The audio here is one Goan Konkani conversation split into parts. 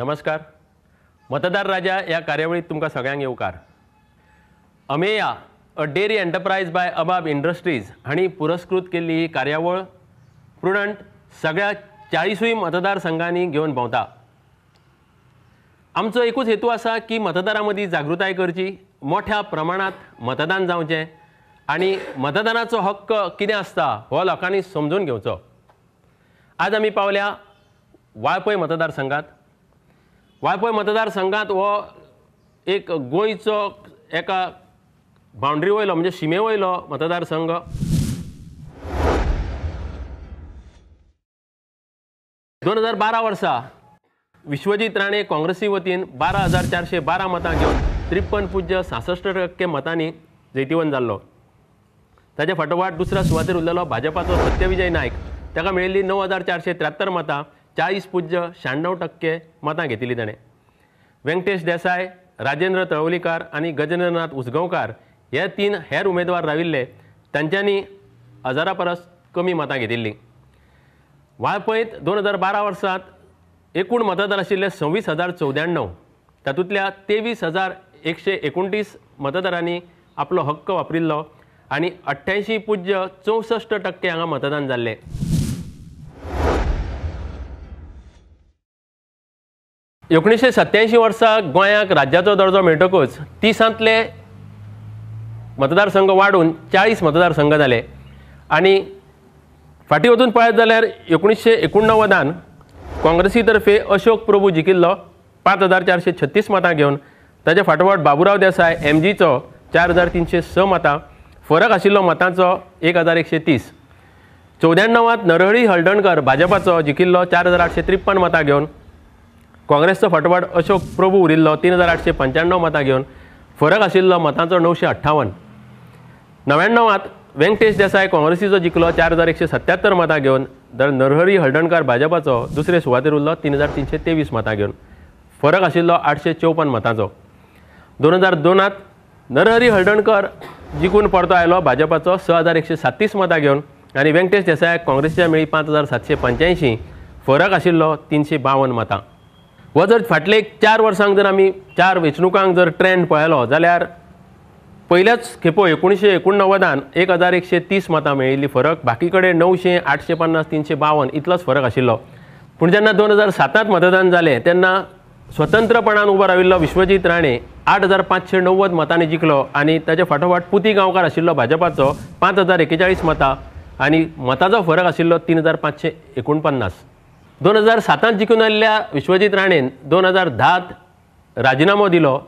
नमस्कार. मतदार राजा ह्या कार्यावळीत तुमकां सगळ्यांक येवकार. Ameya a dairy enterprise by Abab industries हांणी पुरस्कृत केल्ली ही कार्यावळ प्रुडंट सगळ्या 40 मतदारसंघांनी घेवन भोंवता. आमचो एकूच हेतू आसा की मतदारां मदीं जागृताय करची, मोठ्या प्रमाणांत मतदान जावचें आनी मतदानाचो हक्क कितें आसता हो लोकांनी समजून घेवचो. आज आमी पावल्या वाळपय मतदारसंघात. वाळपय मतदारसंघात हो एक गोंयचो एका बाउंड्री वयलो म्हणजे शिमे वयलो मतदारसंघ. 2012 वर्सा विश्वजीत राणे काँग्रेसी वतीन 12,412 मतां घेवन 53.66% मतांनी जैतिवंत जाल्लो. ताच्या फाटोफाट दुसऱ्या सुवातेर उरलेलो भाजपाचो सत्यविजय नायक, ताका मेळिल्ली 9,473 मतां, 40.96% मतां घेतिल्ली ताणें. व्यंकटेश देसाय, राजेंद्र तळवलीकार आनी गजेंद्रनाथ उसगांवकार हे 3 हेर उमेदवार राविल्ले, तांच्यांनी 1000 परस कमी मतां घेतिल्लीं. वाळपयत 2012 वर्सांत एकूण मतदार आशिल्ले 26,094, तातूंतल्या 23,129 मतदारांनी आपलो हक्क वापरिल्लो आनी 88.64% हांगा मतदान जाल्लें. 1987 वर्सा गोंयाक राज्याचो दर्जो मेळटकूच 30ांतले मतदारसंघ वाडून 40 मतदारसंघ जाले आनी फाटीं वचून पळयत जाल्यार 1989 काँग्रेसी तर्फे अशोक प्रभू जिखिल्लो 5,436 मतां घेवन, ताच्या फाटोफाट बाबुराव देसाय एमजीचो 4,306 मतां, फरक आशिल्लो मतांचो 1,130. 94 नरहरी हळदणकर भाजपाचो जिखिल्लो 4,853 मतां घेवन, काँग्रेसचो फाटोफाट अशोक प्रभू उरिल्लो 3,895 मतां घेवन, फरक आशिल्लो मतांचो 958. 99 व्यंकटेश देसाय काँग्रेसीचो जिखलो 4,177 मतां घेवन, तर नरहरी हळदणकार भाजपाचो दुसरे सुवातेर उरलो 3,323 मतां घेवन, फरक आशिल्लो 854 मतांचो. 2002 नरहरी हळदणकर जिखून परतो आयलो भाजपाचो 6,137 मतां घेवन आनी व्यंकटेश देसायाक काँग्रेसीच्या मेळ्ळी 5,785, फरक आशिल्लो 352 मतां. हो जर फाटले 4 वर्सांक जर आमी 4 वेंचणुकांक जर ट्रेंड पळयलो जाल्यार पयल्याच खेपो 1989 1,130 मतां मेळिल्ली फरक, बाकी कडेन 900, 850, 352 इतलोच फरक आशिल्लो. पूण जेन्ना 2007 मतदान जालें तेन्ना स्वतंत्रपणान उबो राविल्लो विश्वजीत राणे 8,590 मतांनी जिखलो आनी ताच्या फाटोफाट पुती गांवकार आशिल्लो भाजपाचो 5,041 मतां आनी मतांचो फरक आशिल्लो 3,549. 2007 जिखून आयिल्ल्या विश्वजीत राणेन 2010 राजिनामो दिलो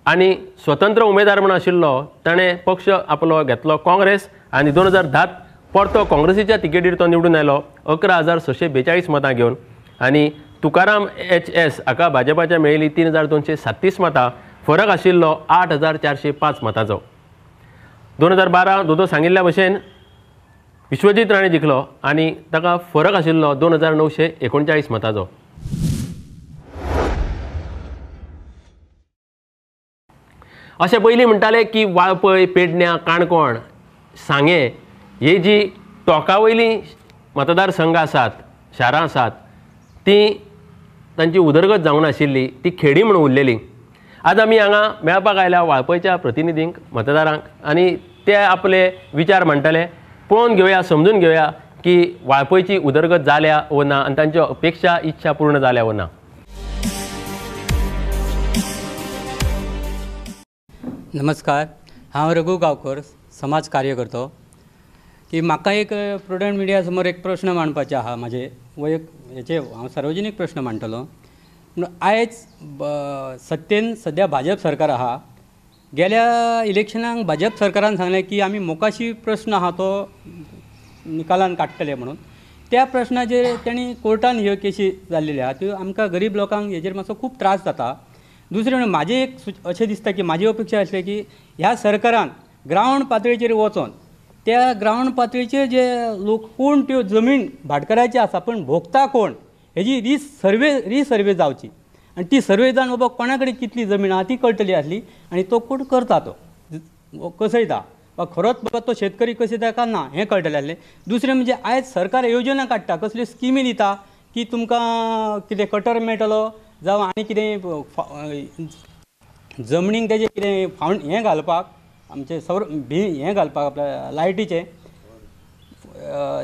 आनी स्वतंत्र उमेदवार म्हूण आशिल्लो ताणें पक्ष आपलो घेतलो काँग्रेस आनी 2010 परतो काँग्रेसीच्या तिकेटीर तो निवडून आयलो 11,642 मतां घेवन आनी तुकाराम एच एस हाका भाजपाच्या मेळिल्ली 3,237 मतां, फरक आशिल्लो 8,405 मतांचो. 2012 दोदो सांगिल्ल्या भशेन विश्वजीत राणे जिखलो आनी ताका फरक आशिल्लो 2,939 मतांचो. अशें पयलीं म्हणटाले की वाळपय, पेडण्यां, काणकोण, सांगें ही जी टोंका वयलीं मतदारसंघ आसात, शारां आसात, ती तांची उदरगत जावंक नाशिल्ली, ती खेडी म्हणून उरलेली. आज आमी हांगा मेळपाक आयल्या वाळपयच्या प्रतिनिधींक, मतदारांक आनी ते आपले विचार मांडटले. पळोवन घेवया, समजून घेवया की वाळपयची उदरगत जाल्या वो ना आनी तांच्यो अपेक्षा, इच्छा पूर्ण जाल्या वो ना. नमस्कार, हांव रघू गांवकर, समाज कार्यकर्तो. की म्हाका एक प्रुडंट मिडिया समोर एक प्रश्न मांडपाचे आहा, म्हाजे वैयक हेचे हांव सार्वजनीक प्रश्न मांडटलो. पूण आयज सत्तेन सद्या भाजप सरकार आहा. गेल्या इलेक्शनाक भाजप सरकारान सांगलें की आमी मोकाशी प्रश्न आहा तो निकालान काडटले म्हणून. त्या प्रश्नाचेर तांणी कोर्टान ह्यो केशी जाल्लेल्यो आहा, त्यो आमकां गरीब लोकांक हेजेर मातसो खूब त्रास जाता. दुसरें म्हणल्यार म्हाजें एक अशें दिसता की म्हाजी अपेक्षा आसली की ह्या सरकारान ग्रावंड पातळीचेर वचोन त्या ग्रावंड पातळीचेर जे लोक कोण त्यो जमीन भाटकाराची आसा पण भोगता कोण हेजी रिसर्वे जावची आनी ती सर्वे जावन बाबा कोणा कडेन कितली जमीन आहा ती कळटली आसली आनी तो कोण करता तो कसयता वा खरोच बाबा तो शेतकरी कसयता काय ना हें कळटलें आसलें. दुसरें म्हणजे आयज सरकार योजना काडटा, कसल्यो स्किमी दिता की तुमकां कितें कटर मेळटलो, जावं आनी कितें जमनीक तेजें कितें फावंड हें घालपाक आमचें सौर भी हें घालपाक आपल्या लायटीचें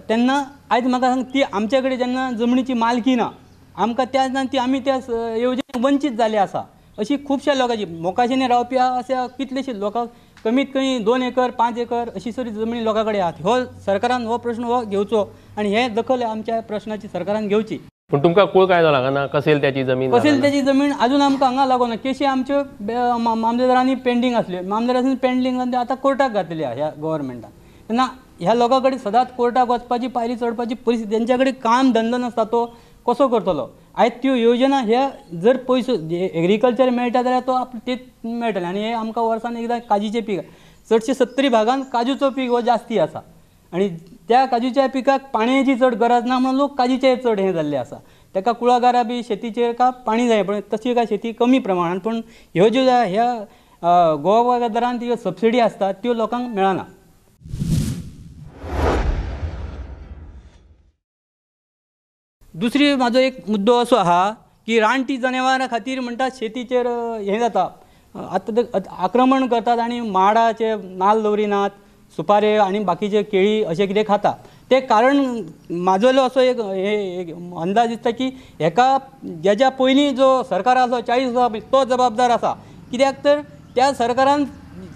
तेन्ना आयज म्हाका सांग ती आमचे कडेन जेन्ना जमनीची मालकी ना आमकां त्या ती आमी त्या येवजणे वंचीत जाल्ले आसा. अशी खुबश्या लोकांची मोकाशींनी रावपी आहा अशा कितलेशे लोकांक कमीत कमी 2 एकर 5 एकर अशी सरी जमनी लोकां कडेन आहात. हो सरकारान हो प्रश्न हो घेवचो आनी हे दखल आमच्या प्रश्नाची सरकारान घेवची. पूण तुमकां कूळ कायदो लागना कसेल त्याची जमीन, कसेल त्याची जमीन अजून आमकां हांगा लागना. केशी आमच्यो मामलेदारांनी पेंडींग आसल्यो, मामलेदारांनी पेंडींग आनी आतां कोर्टाक घातलेली आहा ह्या गव्हर्मेंटान. तेन्ना ह्या लोकां कडेन सदांच कोर्टाक वचपाची पायरी चडपाची परिस्थिती, तेंच्या कडेन काम धंदो नासता तो कसो करतलो. आयज त्यो योजना ह्या जर पयसो एग्रीकल्चर मेळटा जाल्यार तो आप ते मेळटले. आनी हे आमकां वर्सान एकदां काजीचें पीक चडशे 70 भागान काजूचो पीक हो जास्ती आसा आनी त्या काजूच्या पिकाक पाणयेची चड गरज ना म्हणून लोक काजीचे चड हें जाल्ले आसा. ताका कुळागरां बी शेतीचेर का पाणी जाय पण तशी काय शेती कमी प्रमाणान, पूण ह्यो ज्यो ह्या गोवा दरान त्यो सबसिडी आसता त्यो लोकांक मेळना. दुसरी म्हाजो एक मुद्दो असो आहा की रानटी जनावरां खातीर म्हणटा शेतीचेर हें जाता, आतां आक्रमण करतात आनी माडाचे नाल्ल दवरिनात, सुपारे आनी बाकीचे केळी अशें कितें खाता. तें कारण म्हाजो असो एक अंदाज दिसता की हेका जेज्या पयलीं जो सरकार आसलो 40 वर्सां तो जबाबदार आसा. कित्याक तर त्या सरकारान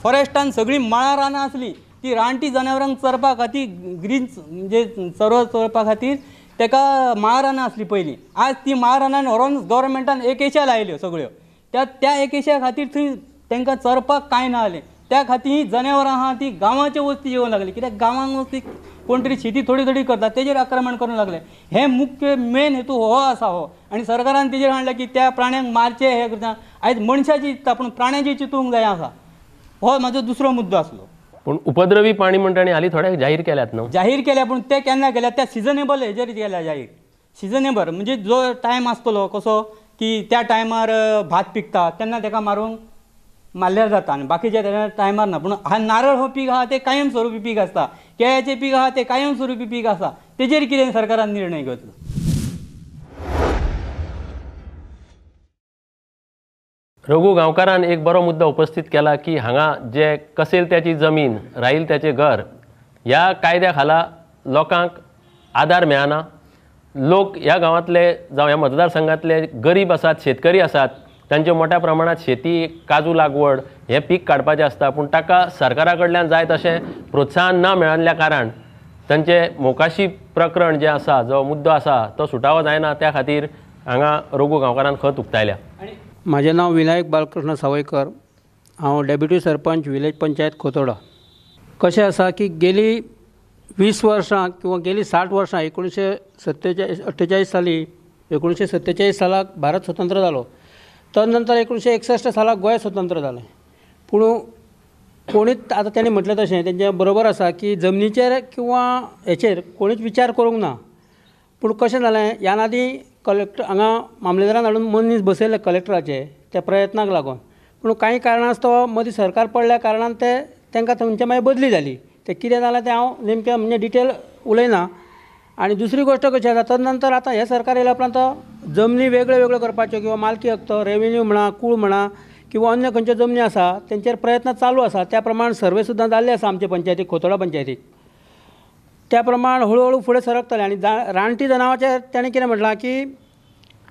फॉरेस्टान सगळीं मळां रानां आसलीं ती रानटी जनावरांक चरपा खातीर ग्रीन म्हणजे चरो चरपा खातीर तेका मळां रानां आसलीं पयलीं. आज ती मळां रानां व्हरोन गव्हर्मेंटान एकेशा लायल्यो सगळ्यो, त्या त्या एकेशा खातीर थंय तांकां चरपाक कांय ना जालें. त्या खातीर ही जनावरां आहा ती गांवाचे वस्ती येवंक लागली, कित्याक गांवांक वस्ती कोण तरी शेती थोडी थोडी करतात तेजेर आक्रमण करूंक लागले. हें मुख्य मेन हेतू हो आसा हो. आनी सरकारान तेजेर हाडलें की त्या प्राण्यांक मारचें हें करता. आयज मनशाची चिंतता पूण प्राण्यांची चिंतूंक जाय आसा. हो म्हाजो दुसरो मुद्दो आसलो. पूण उपद्रवी प्राणी म्हणटा आनी हालीं थोडे जाहीर केल्यात न्हू, जाहीर केल्या पूण ते केन्ना केल्या त्या सिजनेबल हेजेर केल्या जाहीर. सिजनेबल म्हणजे जो टायम आसतलो कसो की त्या टायमार भात पिकता तेन्ना तेका मारूंक मारल्यार जाता आनी बाकीच्या त्या टायमार ना. पूण हा नारळ हो पीक आहा तें कायम स्वरुपी पीक आसता, केळ्याचें पीक आहा तें कायम स्वरुपी पीक आसा, तेजेर कितें सरकारान निर्णय घेतलो. रघु गांवकारान एक बरो मुद्दो उपस्थित केला की हांगा जे कसेल त्याची जमीन राहील त्याचें घर ह्या कायद्या खाला लोकांक आदार मेळना. लोक ह्या गांवांतले जावं ह्या मतदारसंघांतले गरीब आसात, शेतकरी आसात, तांचे मोठ्या प्रमाणांत शेती काजू लागवड हें पीक काडपाचें आसता, पूण ताका सरकारा कडल्यान जाय तशें प्रोत्साहन ना मेळिल्ल्या कारण तांचें मोकाशी प्रकरण जें आसा, जो मुद्दो आसा तो सुटावो जायना. त्या खातीर हांगा रघु गांवकारान खत उक्तायल्या. म्हाजें नांव विनायक बालकृष्ण सावयकर, हांव डेप्युटी सरपंच विलेज पंचायत खोतोडा. कशें आसा की गेली 20 वर्सां किंवा गेली 60 वर्सां 1948 साली 1947 सालाक भारत स्वतंत्र जालो, तदनंतर 1961 सालाक गोंय स्वतंत्र जालें. पूण कोणीच आतां तेणी म्हटलें तशें तेंचें बरोबर आसा की जमनीचेर किंवा हेचेर कोणीच विचार करूंक ना. पूण कशें जालें ह्यान आदीं कलेक्टर हांगा मामलेदारान हाडून मनीस बसयले कलेक्टराचे त्या प्रयत्नाक लागून, पूण कांय कारणास्तव मदीं सरकार पडल्या कारणान ते तांकां थंयचे मागीर बदली जाली. ते कितें जालें तें हांव नेमकें म्हणजे डिटेल उलयना. आनी दुसरी गोश्ट कशी आसा, तदनंतर आतां हें सरकार येयल्या उपरांत जमनी वेगळ्यो वेगळ्यो करपाच्यो किंवा मालकी हक्क रेवेन्यू म्हणा कूळ म्हणा किंवा अन्य खंयच्यो जमनी आसा तेंचेर प्रयत्न चालू आसा. त्या प्रमाण सर्वे सुद्दां जाल्ले आसा आमचे पंचायतीक, खोतोडा पंचायतीक. त्या प्रमाण हळूहळू फुडें सरकतले. आनी रानटी जनावरांचेर ताणें कितें म्हटलां की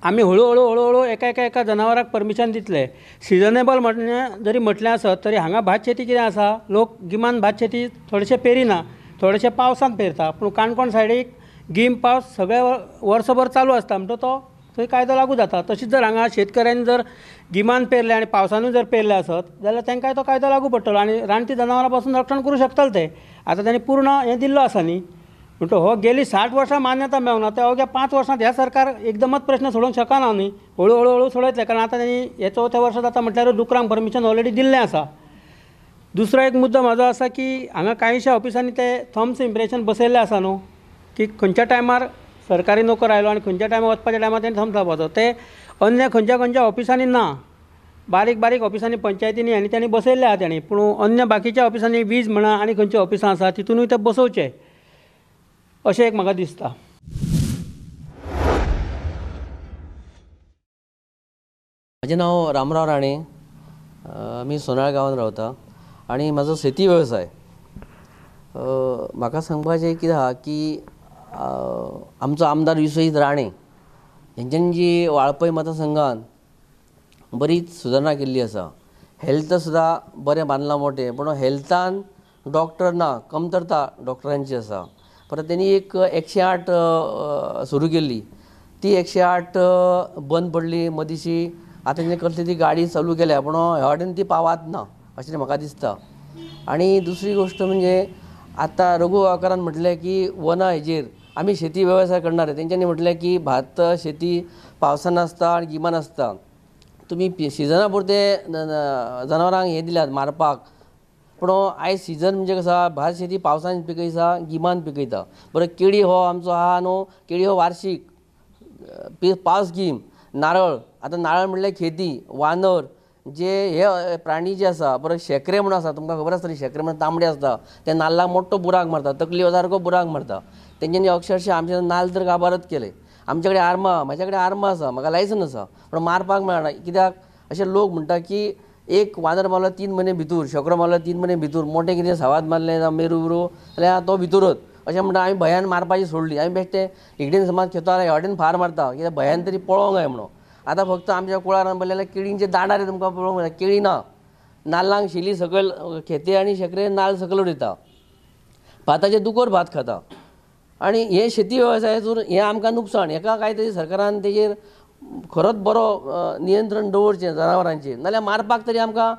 आमी हळूहळू हळूहळू एका एका एका जनावराक परमिशन दितले. सिजनेबल म्हणलें जरी म्हटलें आसत तरी हांगा भात शेती कितें आसा, लोक गिमान भात शेती थोडेशे पेरिना, थोडेशे पावसांत पेरता. पूण काणकोण सायडीक गीम पावस सगळे वर्सभर चालू आसता, म्हणटो तो थंय कायदो लागू जाता. तशीच जर हांगा शेतकऱ्यांनी जर गिमान पेरले आनी पावसानूय जर पेरले आसत जाल्यार तांकांय तो कायदो लागू पडटलो आनी रानटी जनावरां पासून रक्षण करूं शकतले ते. आतां तांणी पूर्ण हें दिल्लो आसा न्ही, म्हणटो हो गेली 60 वर्सां मान्यता मेळना, ते अवघ्या 5 वर्सांत ह्या सरकार एकदमच प्रश्न सोडोवंक शकना न्ही, हळू हळू सोडयतले. कारण आतां तांणी हे 4थ्या वर्सा जाता म्हटल्यार डुकरांक परमिशन ऑलरेडी दिल्लें आसा. दुसरो एक मुद्दो म्हाजो आसा की हांगा कांयशा ऑफिसांनी ते थम्स इम्प्रेशन बसयल्लें आसा न्हू, की खंयच्या टायमार सरकारी नोकर आयलो आनी खंयच्या टायमार वचपाच्या टायमार तेणें थम्स लावपाचो. ते अन्य खंयच्या खंयच्या ऑफिसांनी ना, बारीक बारीक ऑफिसांनी पंचायतींनी आनी तांणी बसयल्ले आहा तेणी. पूण अन्य बाकीच्या ऑफिसांनी वीज म्हणा आनी खंयची ऑफिसां आसा तितूनूय ते बसोवचे अशें एक म्हाका दिसता. म्हजें नांव रामराव राणे, मी सोनाळ गांवांत रावता आनी म्हाजो शेती वेवसाय. म्हाका सांगपाचें कितें आहा की आमचो आमदार विश्वजीत राणे हेंच्यांनी जी वाळपय मतदारसंघात बरीच सुदारणा केल्ली आसा. हेल्थ सुद्दां बरें बांदलां मोटें, पूण हेल्थान डॉक्टर ना, कमतरता डॉक्टरांची आसा. परत तेणी एक 108 सुरू केल्ली, ती 108 बंद पडली मदींशी. आतां तेणी कसली ती गाडी चालू केल्या, पूण ह्या वाटेन ती पावात ना अशें म्हाका दिसता. आनी दुसरी गोश्ट म्हणजे आतां रघू गांवकारान म्हटलें की वना हेजेर आमी शेती वेवसाय करणारे. तेंच्यांनी म्हटलें की भात शेती पावसान आसता आनी गिमान आसता, तुमी सिजना पुरते जनावरांक हें दिल्यात मारपाक, पूण आयज सिजन म्हणजे कसो आहा, भात शेती पावसान पिकयता, गिमान पिकयता. बरें, केळी हो आमचो आहा न्हू, केळी हो वार्शीक, पावस गीम, नारळ, आतां नारळ म्हणल्यार खेती, वानर जे हे प्राणी जे आसा, बरें शेकरे म्हणून आसा, तुमकां खबर आसतली, शेकरे म्हणून तांबडे आसता, ते नाल्लाक मोठो बुराक मारता, तकली सारको बुराक मारता. तेंच्यांनी अक्षरशा आमचे नाल्ल तर काबारच केले. आमचे कडेन आर्मां, म्हाज्या कडेन आर्मां आसा, म्हाका लायसन्स आसा, पूण मारपाक मेळना. कित्याक अशे लोक म्हणटा की एक वानर मारलो 3 म्हयने भितूर, शेकरो मारलो 3 म्हयने भितूर, मोटें कितें सावाद मारलें जावं मेरू बिरू जाल्यार तो भितूरच अशें म्हणटा. आमी भंयान मारपाची सोडली, आमी बेश्टे इकडेन समाज खेतो जाल्यार ह्या वाटेन फार मारता, कित्याक भंयान तरी पळोवंक जाय म्हणून. आतां फक्त आमच्या कुळारान पळयलें जाल्यार केळींचे दांडार तुमकां पळोवंक मेळटा, केळी ना, नाल्लांक शेली सकयल खेते आनी शेकरे नाल्ल सकयल उडयता, भाताचे दुकोर भात खाता. आनी हे शेती वेवसायाचेर हें आमकां नुकसाण. हेका काय तरी सरकारान तेजेर खरोच बरो नियंत्रण दवरचें जनावरांचेर, नाल्यार मारपाक तरी आमकां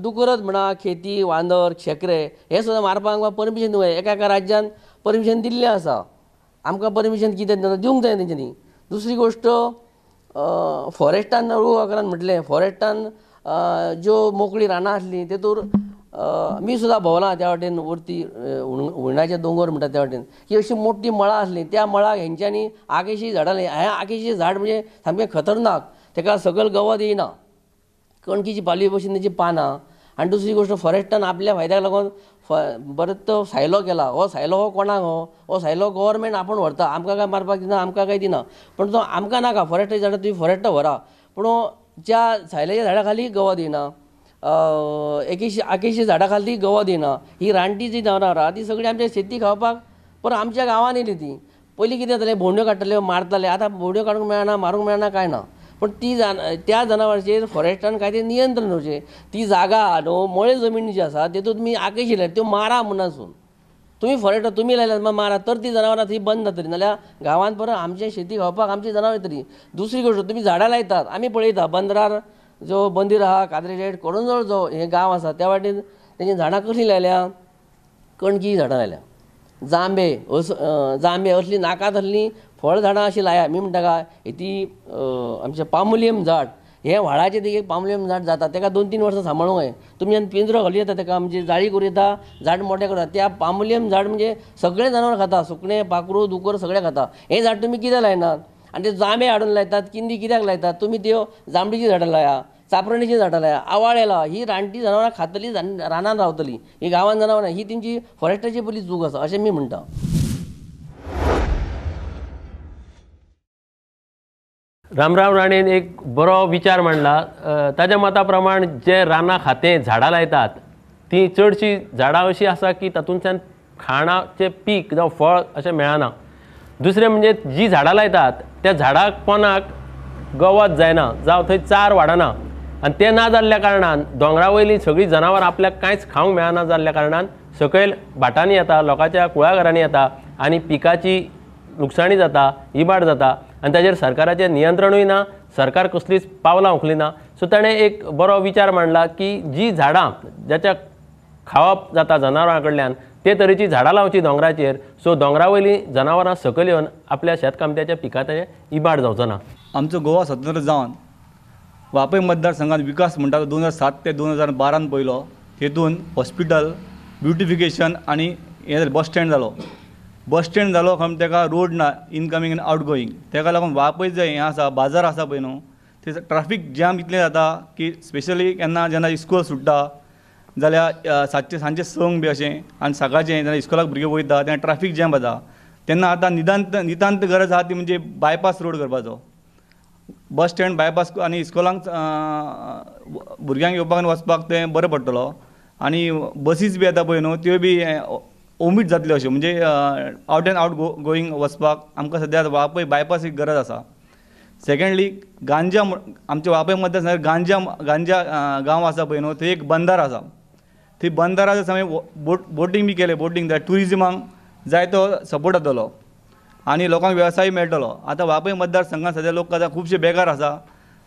दुकरच म्हणा, खेती, वांदर, शेकरे हे सुद्दां मारपाक आमकां परमिशन दिवंक जाय. एका एका राज्यान परमिशन दिल्लें आसा, आमकां परमिशन कितें दिवंक जाय तेंच्यांनी. दुसरी गोश्ट, फॉरेस्टान रघू गांवकारान म्हटलें, फॉरेस्टान ज्यो मोकळी रानां आसलीं तेतूर मी सुद्दां भोंवला त्या वाटेन, वरती हुंयणाचे दोंगर म्हणटा त्या वाटेन, की अशी मोठी मळां आसलीं, त्या मळाक हेंच्यांनी आकेशी झाडां लायलीं. हें आकेशी झाड म्हणजे सामकें खतरनाक, तेका सकयल गवत येयना, कणकीची पालवी भशेन तेची पानां. आनी दुसरी गोश्ट, फॉरेस्टान आपल्या फायद्याक लागून बरें तो सायलो केला. हो सायलो हो कोणाक, हो सायलो गव्हर्मेंट आपूण व्हरता, आमकां काय मारपाक दिना, आमकां काय दिना, पूण तो आमकां नाका. फॉरेस्टाची झाडां तुमी फॉरेस्टा व्हरा, पूण ज्या सायल्याच्या झाडा खाली गवत येयना, एकेशी आकेशी झाडां खाली गवत येयना. ही रानटी जी जनावरां आहा ती सगळीं आमच्या शेती खावपाक पर आमच्या गांवांत येयली. ती पयलीं कितें जातालें, भोंवड्यो काडटाले, मारताले, आतां भोंवड्यो काडूंक मेळना, मारूंक मेळना, कांय ना. पूण ती त्या जनावरांचेर फॉरेस्टान कांय तरी नियंत्रण दवरचें. ती जागा न्हू मळे जमीन जी आसा तेतूंत तुमी आकेशी लायल्या त्यो मारा म्हणून, तुमी फॉरेस्टार तुमी लायल्यात मारा, तर ती जनावरां थंय बंद जातली, नाल्यार गांवांत परत आमचें शेती खावपाक आमची जनावरां येतली. दुसरी गोश्ट, तुमी झाडां लायतात, आमी पळयता बंदरार जो बंदीर आहा, कादरे शेट करंजोळ जो हे गांव आसा त्या वाटेन तेंची झाडां कसलीं लायल्या, कणकी झाडां लायल्या, जांबे जांबे असलीं नाका तसलीं फळ झाडां अशीं लाया. मी म्हणटा काय ती आमचें पामुलियम झाड, हें व्हाळाचें देगेक पामुलियम झाड जाता, तेका 2-3 वर्सां सांबाळूंक जाय. तुमच्यान पिंजरो घालूं येता तेका, म्हणजे जाळी करूं येता, झाड मोठें करूं येता. त्या पामुलियम झाड म्हणजे सगळें जनावर खाता, सुकणें, पाखरू, दुकर सगळें खाता. हें झाड तुमी कित्याक लायनात? आनी ते जांबे हाडून लायतात, किंदी कित्याक लायतात? तुमी त्यो जांबडीचीं झाडां लाया, चापरणीचीं झाडां लाया, आवाळे लाया. ही रानटी जनावरां खातली, रानान रावतली, ही गांवान जनावरां, ही तेंची फॉरेस्टाची पयली चूक आसा अशें मी म्हणटा. रामराव राणेन एक बरो विचार मांडला. ताज्या मता प्रमाण जे रानां खातें झाडां लायतात तीं चडशीं झाडां अशीं आसा की तातूंतल्यान खाणाचें पीक जावं फळ अशें मेळना. दुसरें म्हणजे जी झाडां लायतात त्या झाडाक पोनाक गवत जायना जावं थंय चार वाडना आनी तें ना जाल्ल्या कारणान दोंगरा वयलीं सगळीं जनावरां आपल्याक कांयच खावंक मेळना जाल्ल्या कारणान सकयल भाटांनी येता, लोकांच्या कुळागरांनी येता आनी पिकाची लुकसाणी जाता, इबाड जाता आनी ताजेर सरकाराचें नियंत्रणूय ना, सरकार कसलीच पावलां उखलिना. सो ताणें एक बरो विचार मांडला की जी झाडां जाच्या खावप जाता जनावरां कडल्यान ते तरेची झाडां लावची दोंगराचेर, सो दोंगरा वयलीं जनावरां सकयल येवन आपल्या शेतकामत्याच्या पिकाचें इबाड जावचो ना. आमचो गोवा स्वतंत्र जावन वापय मतदारसंघात विकास म्हणटा तो 2007 ते 2012 पयलो, तेतून हॉस्पिटल, ब्युटिफिकेशन आनी हें जालें, बस स्टँड जालो. बस स्टँड जालो खंय तेका रोड ना, इनकमींग आनी आउट गोईंग, तेका लागून वापय जे हें आसा बाजार आसा पळय न्हू, ते ट्राफीक जॅम इतलें जाता की स्पेशली केन्ना जेन्ना इस्कॉल सुट्टा जाल्यार सातचें सांजचें 6 बी अशें आनी सकाळचें जेन्ना इस्कॉलाक भुरगे वयता तेन्ना ट्राफीक जॅम जाता. तेन्ना आतां नितांत गरज आसा ती म्हणजे बायपास रोड करपाचो. बस स्टँड बायपास आनी इस्कोलांक भुरग्यांक येवपाक आनी वचपाक तें बरें पडटलो. आनी बसीस बी येता पळय न्हू त्यो बी ओमीट जातल्यो अश्यो, म्हणजे आवट एंड आवट गोईंग वचपाक आमकां सद्या वाळपय बायपास एक गरज आसा. सेकेंडली गांजा, आमच्या वाळपय मतदारसंघात गांजा गांजा गांव आसा पळय न्हू थंय एक बंदार आसा. थंय बंदाराचो समय बोटींग बी केलें, बोटींग जाय ट्युरिजमाक जाय तो सपोर्ट जातलो आनी लोकांक वेवसाय मेळटलो. आतां वाळपय मतदारसंघात सद्या लोक आतां खुबशे बेकार आसा.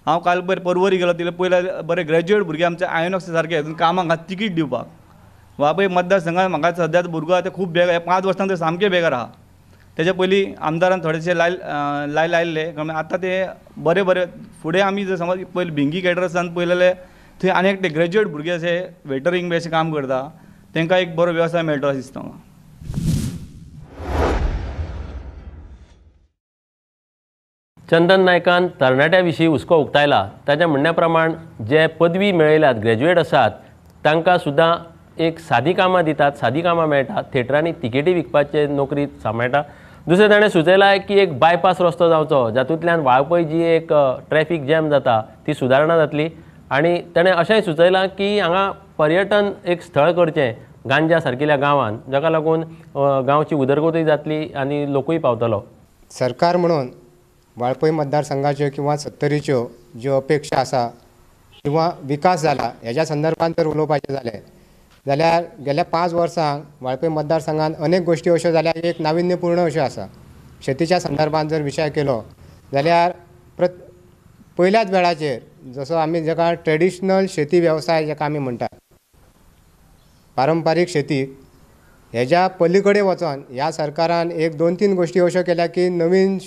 हांव काल पयर पर्वरी गेलो तितले पयले बरे ग्रॅज्युएट भुरगे आमचे आयनॉक्स सारके हितून कामाक आसा तिकीट दिवपाक. वाळपय मतदारसंघात म्हाका सद्या भुरगो आतां खूब बेकार, 5 वर्सां ते सामके बेकार आहा. तेच्या पयलीं आमदारान थोडेशे लाय लाय लायल्ले, आतां ते बरे बरे फुडें आमी जर समज पयलीं भिंगी कॅटरर्सान पयलें जाल्यार थंय आनी एकटे ग्रॅज्युएट भुरगे अशे वेटरींग बी अशें काम करता, तांकां एक बरो वेवसाय मेळटलो अशें दिसता म्हाका. चंदन नायकान तरणाट्या विशीं हुस्को उक्तायला. ताच्या म्हणण्या प्रमाण जे पदवी मेळयल्यात, ग्रॅज्युएट आसात, तांकां सुद्दां एक सादी कामां दितात, सादी कामां मेळटात, थेटरांनी तिकेटी विकपाचे नोकरी सांबाळटा. दुसरें ताणें सुचयलां की एक बायपास रस्तो जावचो जातूंतल्यान वाळपय जी एक ट्रॅफीक जॅम जाता ती सुदारणा जातली. आनी ताणें अशेंय सुचयलां की हांगा पर्यटन एक स्थळ करचें गांजा सारकिल्या गांवांत, जाका लागून गांवची उदरगतूय जातली आनी लोकूय पावतलो. सरकार म्हणून वाळपय मतदारसंघाच्यो किंवा सत्तरीच्यो ज्यो अपेक्षा आसा किंवा विकास जाला हेज्या संदर्भात जर उलोवपाचें जालें जाल्यार गेल्या 5 वर्सांक वाळपय मतदारसंघात अनेक गोश्टी अश्यो जाल्या एक नाविन्यपूर्ण अश्यो आसा. शेतीच्या संदर्भात जर विचार केलो जाल्यार पयल्याच वेळाचेर जसो आमी जाका ट्रेडिशनल शेती वेवसाय जाका आमी म्हणटात पारंपारीक शेती हेज्या पलीकडे वचोन ह्या सरकारान एक 2-3 गोश्टी अश्यो केल्या की नवीन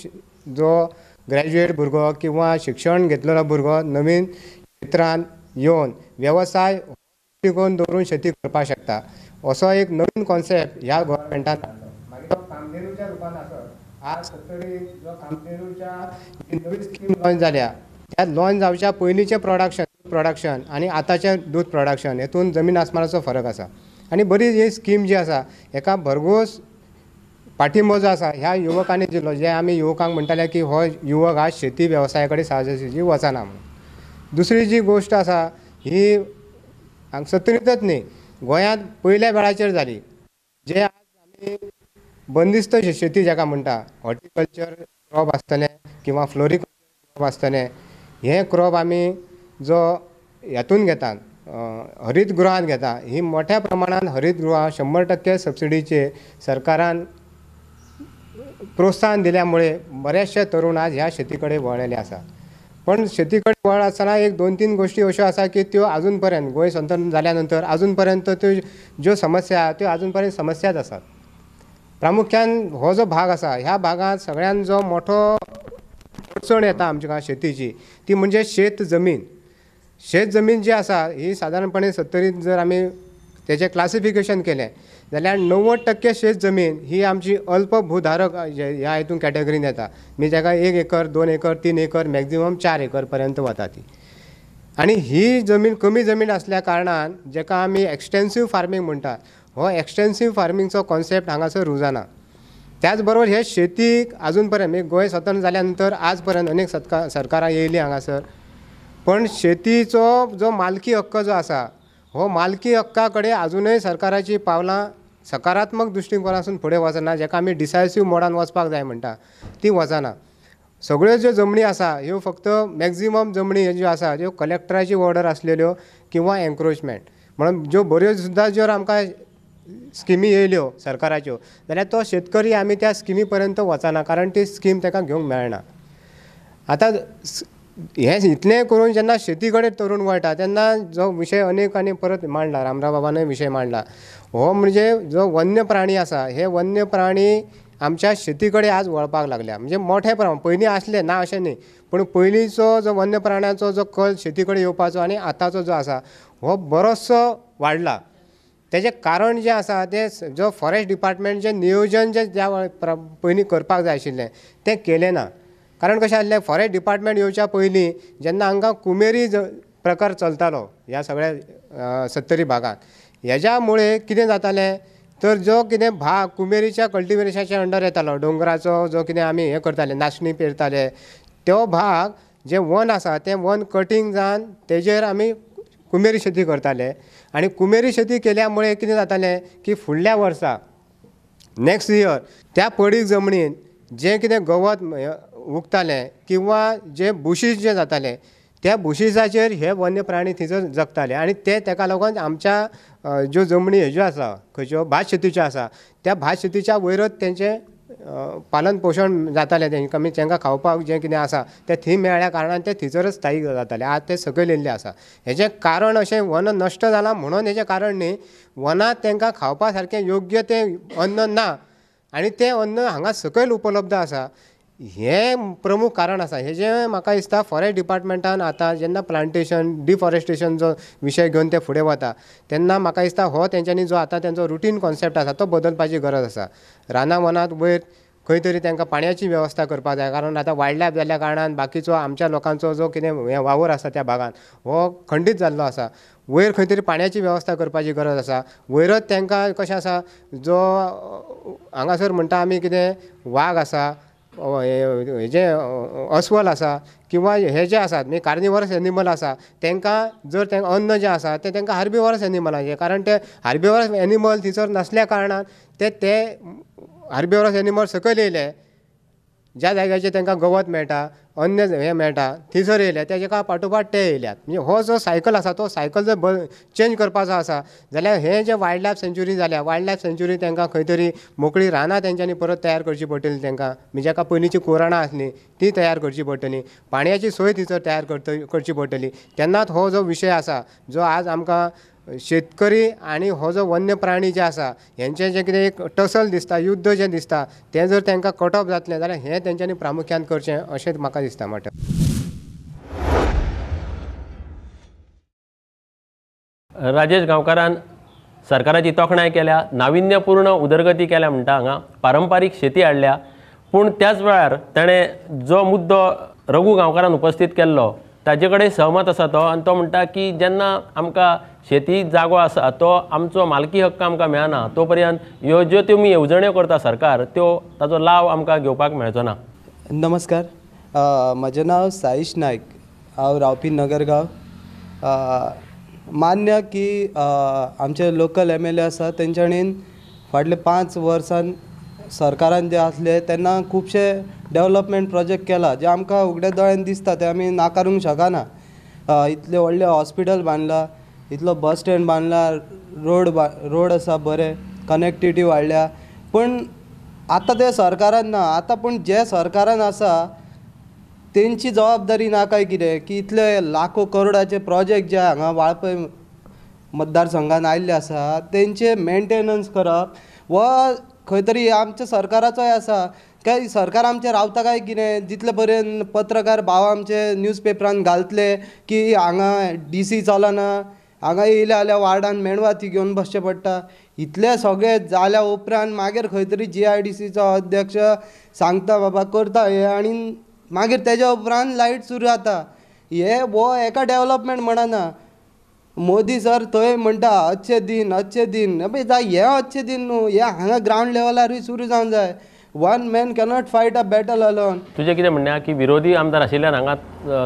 जो ग्रॅज्युएट भुरगो किंवा शिक्षण घेतलेलो भुरगो नवीन क्षेत्रांत येवन वेवसाय टिकोवन दवरून शेती करपाक शकता असो एक नवीन कॉन्सेप्ट ह्या गव्हर्मेंटान हाडलो. मागीर तो कामधेनूच्या रुपान आसत, आज सत्तरी जो कामधेनूच्या नवी स्कीम लॉन्च जाल्या त्या लॉन्च जावच्या पयलींचें प्रोडक्शन आनी आतांचें दूद प्रोडक्शन हेतून जमीन आसमानाचो फरक आसा. आनी बरी ही स्कीम जी आसा हेका भरघोस पाठिंबो जो आसा ह्या युवकांनी दिलो, जे आमी युवकांक म्हणटाले की हो युवक आज शेती वेवसाया कडेन सहजासहजी वचना म्हणून. दुसरी जी गोश्ट आसा ही सत्तरींतच न्ही गोंयांत पयल्या वेळाचेर जाली, जे आज आमी बंदिस्त शेती जाका म्हणटा हॉर्टिकल्चर क्रॉप आसतलें किंवा फ्लोरिकल्चर क्रॉप आसतलें, हें क्रॉप आमी जो हेतून घेतात हरितगृहांत घेता, ही मोठ्या प्रमाणान हरितगृहां 100% सबसिडीचे सरकारान प्रोत्साहन दिल्या मुळे बरेचशे तरुण आज ह्या शेती कडेन वळ्ळेले आसा. पण शेती कडेन वळ आसतना एक 2-3 गोश्टी अश्यो आसा की त्यो आजून पर्यंत गोंय स्वतंत्र जाल्या नंतर आजून पर्यंत त्यो ज्यो समस्या आहा त्यो आजून पर्यंत समस्याच आसात. प्रामुख्यान हो जो भाग आसा ह्या भागांत सगळ्यान जो मोठो अडचण येता आमच्या शेतीची ती म्हणजे शेत जमीन. शेत जमीन जी आसा ही सादारणपणे सत्तरींत जर आमी तेचें क्लासिफिकेशन केलें जाल्यार 90% शेत जमीन ही आमची अल्प भूधारक ह्या हितून कॅटेगरीन येता, म्हणजे जाका 1 acre 2 acre 3 acre maximum 4 acre पर्यंत वता ती. आनी ही जमीन कमी जमीन आसल्या कारणान जाका आमी एक्सटेन्सीव फार्मींग म्हणटात हो एक्सटेन्सीव फार्मींगचो कॉन्सेप्ट हांगासर रुजना. त्याच बरोबर हे शेतीक आजून पर्यंत म्हणजे गोंय स्वतंत्र जाल्या नंतर आज पर्यंत अनेक सरकारां येयलीं हांगासर, पण शेतीचो जो मालकी हक्क जो आसा हो मालकी हक्का कडेन आजुनय सरकाराची पावलां सकारात्मक दृश्टिकोनासून फुडें वचना, जाका आमी डिसायसीव मोडान वचपाक जाय म्हणटा ती वचना. सगळ्यो ज्यो जमनी आसा ह्यो फक्त मॅक्झिमम जमनी ज्यो आसा त्यो कलेक्टराची ऑर्डर आसलेल्यो किंवा एन्क्रोचमेंट म्हणून ज्यो बऱ्यो सुद्दां ज्यो आमकां स्किमी येयल्यो सरकाराच्यो जाल्यार तो शेतकरी आमी त्या स्किमी पर्यंत वचना कारण ती स्कीम ताका घेवंक मेळना. आतां हें इतलें करून जेन्ना शेती कडेन तरुण वळटा तेन्ना जो विशय अनेक आनी परत मांडला, रामराव बाबानूय विशय मांडला, हो म्हणजे जो वन्य प्राणी आसा हे वन्य प्राणी आमच्या शेती कडेन आज वळपाक लागल्या. म्हणजे मोठ्या प्रमाण पयलीं आसले ना अशें न्ही, पूण पयलींचो जो वन्य प्राण्याचो जो कल शेती कडेन येवपाचो आनी आतांचो जो आसा हो बरोचसो वाडला. तेजें कारण जें आसा तें जो फॉरेस्ट डिपार्टमेंट जें नियोजन जें ज्या पयलीं करपाक जाय आशिल्लें तें केलें ना. कारण कशें आसलें फॉरेस्ट डिपार्टमेंट येवच्या पयलीं जेन्ना हांगा कुमेरी प्रकार चलतालो ह्या सगळ्या सत्तरी भागांत, हेज्या मुळे कितें जातालें तर जो कितें भाग कुमेरीच्या कल्टिवेशनाच्या अंडर येतालो, दोंगराचो जो कितें आमी हें करताले नाचणी पेरताले तो भाग जें वन आसा तें वन कटींग जावन तेजेर आमी कुमेरी शेती करताले आनी कुमेरी शेती केल्या मुळे कितें जातालें की फुडल्या वर्सा नेक्स्ट इयर त्या पडीक जमनीन जें कितें गवत उगतालें किंवा जें बुशीस जें जातालें त्या बुशिसाचेर हे वन्य प्राणी थंयसर जगताले आनी ते तेका लागून आमच्या ज्यो जमनी हेज्यो आसा खंयच्यो भात शेतीच्यो आसा त्या भात शेतीच्या वयरच तेंचें पालन पोशण जातालें. तेंकां तांकां खावपाक जें कितें आसा तें थंय मेळ्ळ्या कारणान ते थंयसरच स्थायीक जाताले. आज ते सकयल येयल्ले आसा. हेजें कारण अशें वन नश्ट जालां म्हणून हेजें कारण न्ही, वनांत तांकां खावपा सारकें योग्य तें अन्न ना आनी तें अन्न हांगा सकयल उपलब्ध आसा हें प्रमुख कारण आसा. हेजें म्हाका दिसता फॉरेस्ट डिपार्टमेंटान आतां जेन्ना प्लांटेशन डिफॉरेस्टेशन जो विशय घेवन ते फुडें वता तेन्ना म्हाका दिसता हो तेंच्यांनी जो आतां तेंचो रुटीन कॉन्सेप्ट आसा तो बदलपाची गरज आसा. रानां वनांत वयर खंय तरी तांकां पाणयाची वेवस्था करपाक जाय, कारण आतां वायल्ड लायफ जाल्ल्या कारणान बाकीचो आमच्या लोकांचो जो कितें वावर आसा त्या भागान हो खंडीत जाल्लो आसा. वयर खंय तरी पाणयाची वेवस्था करपाची गरज आसा. वयरच तांकां कशें आसा जो हांगासर म्हणटा आमी कितें वाग आसा, हेजें अस्वल आसा किंवा हे जे आसात म्हणजे कार्निवरस एनिमल आसा तांकां जर तांकां अन्न जें आसा तें तांकां हार्बिवरस एनिमलाचें, कारण ते हार्बिवरस एनिमल थंयसर नासल्या कारणान ते ते हार्बिवरस एनिमल सकयल येयले, ज्या जाग्याचेर तांकां गवत मेळटा अन्न हें मेळटा थंयसर येयले तेका पाठोपाठ ते येयल्यात. म्हणजे हो जो सायकल आसा तो सायकल जर चेंज करपाचो आसा जाल्यार हे जे वायल्ड लायफ सँच्युरी जाल्या, वायल्ड लायफ सँच्युरी तांकां खंय तरी मोकळी रानां तेंच्यांनी परत तयार करची पडटली तांकां, म्हणजे जाका पयलींची कोराणां आसलीं ती तयार करची पडटली, पाणयाची सोय थंयसर तयार करची पडटली. तेन्नाच हो जो विशय आसा जो आज आमकां शेतकरी आनी हो जो वन्य प्राणी जे आसा हेंचें जें कितें एक टसल दिसता, युद्ध जें दिसता तें जर तांकां कट ऑफ जातलें जाल्यार हें तेंच्यांनी प्रामुख्यान करचें अशें म्हाका दिसता. म्हणटा राजेश गांवकारान सरकाराची तोखणाय केल्या, नाविन्यपूर्ण उदरगती केल्या म्हणटा, हांगा पारंपारीक शेती हाडल्या, पूण त्याच वेळार ताणें जो मुद्दो रघू गांवकारान उपस्थीत केल्लो ताजे कडेन सहमत आसा तो, आनी तो म्हणटा की जेन्ना आमकां शेती जागो आसा तो आमचो मालकी हक्क आमकां मेळना तो पर्यंत ह्यो ज्यो तुमी येवजण्यो करता सरकार त्यो ताचो लाव आमकां घेवपाक मेळचो ना. नमस्कार, म्हजें नांव साईश नायक, हांव रावपी नगरगांव. मान्य की आमचे लोकल एम एल ए आसा तेंच्यांनी फाटले 5 वर्सान सरकारान जे आसले तेन्ना खुबशे डेवलपमेंट प्रोजेक्ट केला जे आमकां उगड्या दोळ्यान दिसता ते आमी नाकारूंक शकना. इतले व्हडले हॉस्पिटल बांदला, इतलो बस स्टँड बांदला, रोड आसा बरे, कनेक्टिविटी वाडल्या, पूण आतां ते सरकारान ना. आतां पूण जे सरकारान आसा तेंची जबाबदारी ना काय कितें की इतले लाखो करोडाचे प्रोजेक्ट जे हांगा वाळपय मतदारसंघान आयिल्ले आसा तेंचे मेंटेनन्स करप वा खंय तरी आमच्या सरकाराचोय आसा काय सरकार आमचें रावता काय कितें. जितले पर्यंत पत्रकार भाव आमचे न्यूज पेपरान घालतले की हांगा डी सी चलना, हांगा येयले जाल्यार वार्डान मेणवाती घेवन बसचें पडटा, इतलें सगळें जाल्या उपरांत मागीर खंय तरी जी I D सीचो अध्यक्ष सांगता बाबा करता हें आनी मागीर तेज्या उपरांत लायट सुरू जाता. हे हो एका डेवलपमेंट म्हणना. मोदी सर थंय म्हणटा अच्छे दिन अच्छे दिन, अबे जाय हें अच्छे दिन न्हू, हें हांगा ग्रावंड लेवलारूय सुरू जावंक जाय. One man cannot fight a battle alone. तुजें कितें म्हणणें की विरोधी आमदार आशिल्ल्यान हांगा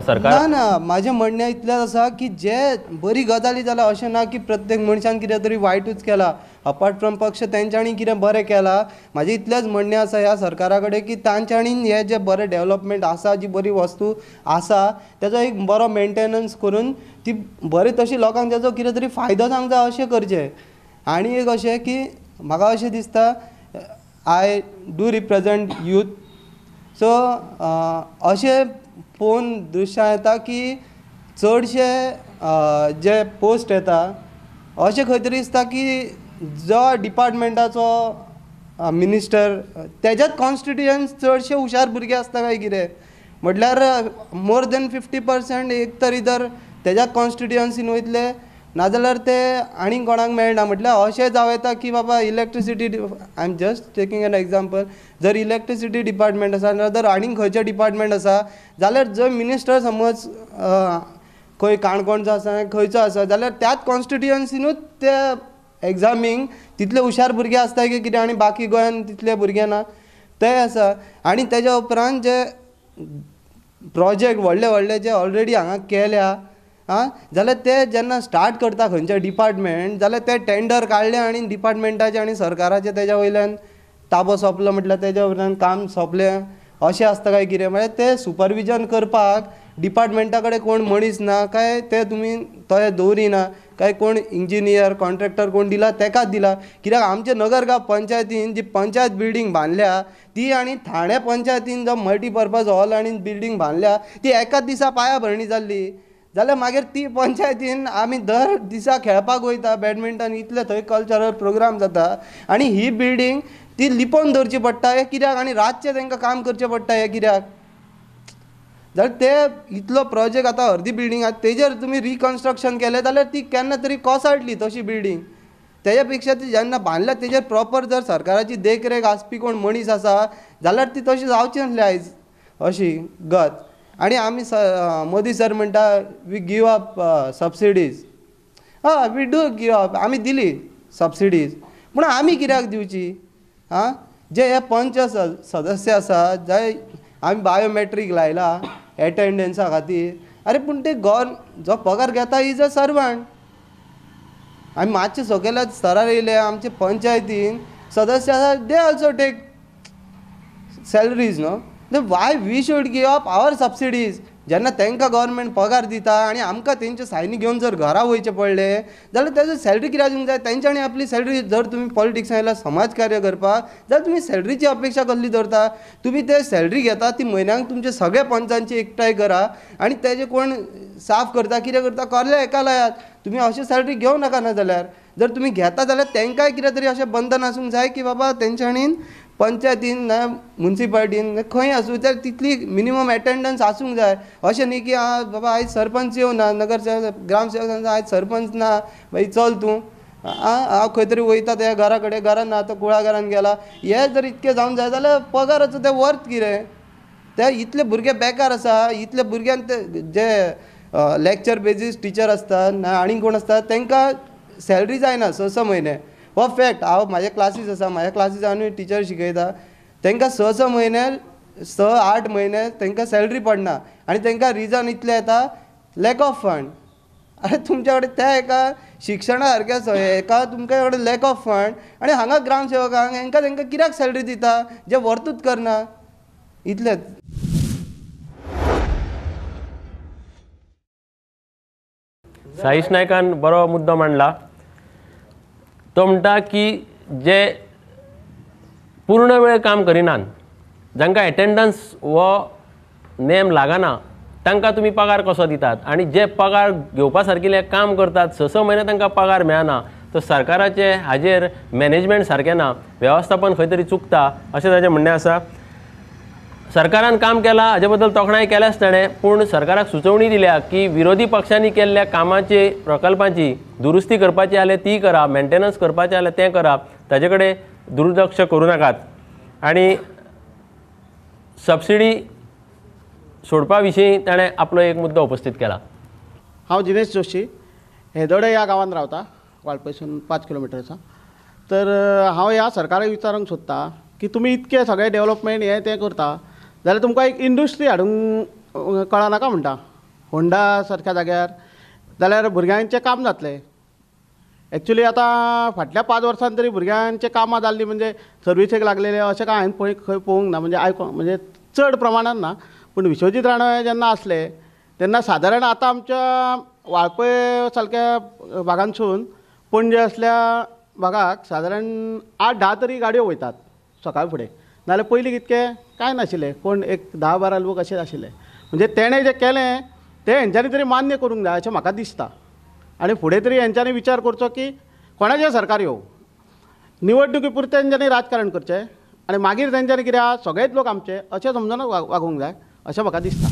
सरकार ना ना, म्हाजें म्हणणें इतलेंच आसा की जे बरी गजाली जाल्या अशें ना की प्रत्येक मनशान कितें तरी वायटूच केलां, अपार्ट फ्रॉम पक्ष तेंच्यांनी कितें बरें केलां. म्हाजें इतलेंच म्हणणें आसा ह्या सरकारा कडेन की तांच्यांनी हें जें बरें डेवलपमेंट आसा, जी बरी वस्तू आसा तेजो एक बरो मेंटेनन्स करून ती बरी तशी लोकांक तेजो कितें तरी फायदो जावंक जाय अशें करचें. आनी एक अशें की म्हाका अशें दिसता I do represent youth, so अशें पळोवन दृश्यां येता की चडशे जे पोस्ट येता अशें खंय तरी दिसता की जो डिपार्टमेंटाचो मिनिस्टर तेज्याच कॉन्स्टिट्युएन्स चडशे हुशार भुरगे आसता काय कितें, म्हटल्यार मोर देन 50% एक तरी जर तेज्याच कॉन्स्टिट्युएन्सीन वयतले नाजाल्यार ते आनीक कोणाक मेळना. म्हटल्यार अशें जावं येता की बाबा electricity, I am just taking an example, जर इलेक्ट्रिसिटी डिपार्टमेंट आसा नाजाल्यार आनीक खंयचें डिपार्टमेंट आसा जाल्यार जर मिनिस्टर समज खंय काणकोणचो आसा खंयचो आसा जाल्यार त्याच कॉन्स्टिट्युएन्सीनूच ते एग्जामींक तितले हुशार भुरगे आसता की कितें आनी बाकी गोंयान तितले भुरगे ना ते आसा. आनी तेज्या उपरांत जे प्रोजेक्ट व्हडले व्हडले जे ऑलरेडी हांगा केल्या आं जाल्यार ते जेन्ना स्टार्ट करता खंयचे डिपार्टमेंट जाल्यार ते टेंडर काडले आनी डिपार्टमेंटाचे आनी सरकाराचे तेज्या वयल्यान ताबो सोंपलो म्हटल्यार तेज्या वयल्यान काम सोंपलें अशें आसता काय कितें. म्हळ्यार ते सुपरविजन करपाक डिपार्टमेंटा कडेन कोण मनीस ना काय ते तुमी थंय दवरिना काय कोण इंजिनियर कॉन्ट्रॅक्टर कोण दिला तेकाच दिला. कित्याक आमचे नगरगांव पंचायतीन जी पंचायत बिल्डींग बांदल्या ती आनी ठाणे पंचायतीन जो मल्टीपर्पज हॉल आनी बिल्डींग बांदल्या ती एकाच दिसा पाया भरणी जाल्ली. जाल्यार मागीर ती पंचायतीन आमी दर दिसा खेळपाक वयता बॅडमिंटन इतले थंय कल्चरल प्रोग्राम जाता आनी ही बिल्डींग ती लिपोवन दवरची पडटा हें कित्याक आनी रातचें तांकां काम करचें पडटा हें कित्याक. जाल्यार ते इतलो प्रोजेक्ट आतां अर्दी बिल्डींग आसा तेजेर तुमी रिकन्स्ट्रक्शन केलें जाल्यार ती केन्ना तरी कोसळटली तशी बिल्डींग. तेज्या पेक्षा ती जेन्ना बांदल्या तेजेर प्रोपर जर सरकाराची देखरेख आसपी कोण मनीस आसा जाल्यार ती तशी जावची नासली आयज अशी गत. आनी आमी मोदी सर म्हणटा we give up subsidies. हय we do give up, आमी दिली सबसिडीज, पूण आमी कित्याक दिवची आं. जे हे पंच सदस्य आसा जे आमी बायोमेट्रीक लायला एटेंडन्सा खातीर, अरे पूण ते गव्हर्न जो पगार घेता is a servant. आमी मातशे सकयल्या स्तरार येयले आमचे पंचायतीन सदस्य आसा they also take salaries न्हू. Why we should give up our subsidies. जेन्ना तांकां गव्हर्मेंट पगार दिता आनी आमकां तेंच्यो सायनी घेवन जर घरा वयचें पडलें जाल्यार तेजो सॅलरी कित्याक दिवंक जाय तेंच्यांनी आपली सॅलरी. जर तुमी पॉलिटिक्सान आयला समाज कार्य करपाक जाल्यार तुमी सॅलरीची अपेक्षा कसली दवरता. तुमी ते सॅलरी घेता ती म्हयन्याक तुमचे सगळे पंचांची एकठांय करा आनी तेजे कोण साफ करता कितें करता कसले हेका लायात. तुमी अशें सॅलरी घेवं नाका. ना जाल्यार जर तुमी घेता जाल्यार तांकांय कितें तरी अशें बंधन आसूंक जाय की बाबा तेंच्यांनी पंचायतीन ना मुन्सिपालिटीन खंय आसूं तर तितली मिनिमम एटेंडन्स आसूंक जाय. अशें न्ही की आं बाबा आयज सरपंच येवना नगरसेवक ग्रामसेवक आयज सरपंच ना बाई चल तूं आं हांव खंय तरी वयता त्या घरा कडेन घरान ना आतां कुळागरान गेला. हें जर इतकें जावंक जाय जाल्यार पगाराचो तें वर्थ कितें. ते इतले भुरगे बेकार आसा इतले भुरग्यांक ते जे लॅक्चर बेजीस टिचर आसता ना आनी कोण आसता तांकां सॅलरी जायना 6-6 म्हयने. हो फॅक्ट. हांव म्हाजे क्लासीस आसा म्हाज्या क्लासीस टिचर शिकयता तांकां 6-6 म्हयने 6-8 म्हयने तांकां सॅलरी पडना आनी तांकां रिजन इतलें येता लॅक ऑफ फंड. अरे तुमच्या कडेन त्या एका शिक्षणा सारक्या एका तुमच्या कडेन लॅक ऑफ फंड आनी हांगा ग्रामसेवकांक हांकां तांकां कित्याक सॅलरी दिता जे वर्तूच करना इतलेंच. साईश नायकान बरो मुद्दो मांडला. तो म्हणटा की जे पूर्ण वेळ काम करिनात जांकां एटेंडन्स हो नेम लागना तांकां तुमी पगार कसो दितात आनी जे पगार घेवपा सारकिलें काम करतात 6-6 म्हयने तांकां पगार मेळना तर सरकाराचें हाजेर मॅनेजमेंट सारकें ना, वेवस्थापन खंय तरी चुकता अशें ताजें म्हणणें आसा. सरकारान काम केलां हाजे बद्दल तोखणाय केल्याच ताणें, पूण सरकाराक सुचोवणी दिल्या की विरोधी पक्षांनी केल्ल्या कामाची प्रकल्पांची दुरुस्ती करपाची जाल्यार ती करा, मेंटेनन्स करपाचें जाल्यार तें करा, ताजे कडेन दुर्लक्ष करूं नाकात आनी सबसिडी सोडपा विशीं ताणें आपलो एक मुद्दो उपस्थीत केला. हांव दिनेश जोशी, हेदोडे ह्या गांवांत रावता, वाळपयसून 5 किलोमिटर आसा. तर हांव ह्या सरकाराक विचारूंक सोदता की तुमी इतके सगळे डेवलपमेंट हें तें करता जाल्यार तुमकां एक इंडस्ट्री हाडूंक कळनाका म्हणटा होंडा सारक्या जाग्यार, जाल्यार भुरग्यांचें काम जातलें. एक्चुली आतां फाटल्या 5 वर्सांत तरी भुरग्यांचें कामां जाल्लीं म्हणजे सर्विसेक लागलेलें अशें कांय हांवें पळय खंय पळोवंक ना, म्हणजे आयको म्हणजे चड प्रमाणान ना. पूण विश्वजीत राणे जेन्ना आसले तेन्ना सादारण आतां आमच्या वाळपय सारक्या भागांतसून पणजे असल्या भागाक सादारण 8-10 तरी गाडयो वयतात सकाळ फुडें, नाजाल्यार पयलीं कितकें कांय नाशिल्लें, कोण एक 10-12 लोक अशें आशिल्ले. म्हणजे तेणें जें केलें तें हेंच्यांनी तरी मान्य करूंक जाय अशें म्हाका दिसता. आनी फुडें तरी हेंच्यांनी विचार करचो की कोणाचें सरकार येवं, निवडणुकी पुरतें तेंच्यांनी राजकारण करचें आनी मागीर तेंच्यांनी कितें आहा सगळेच लोक आमचे अशें समजून वागूंक जाय अशें म्हाका दिसता.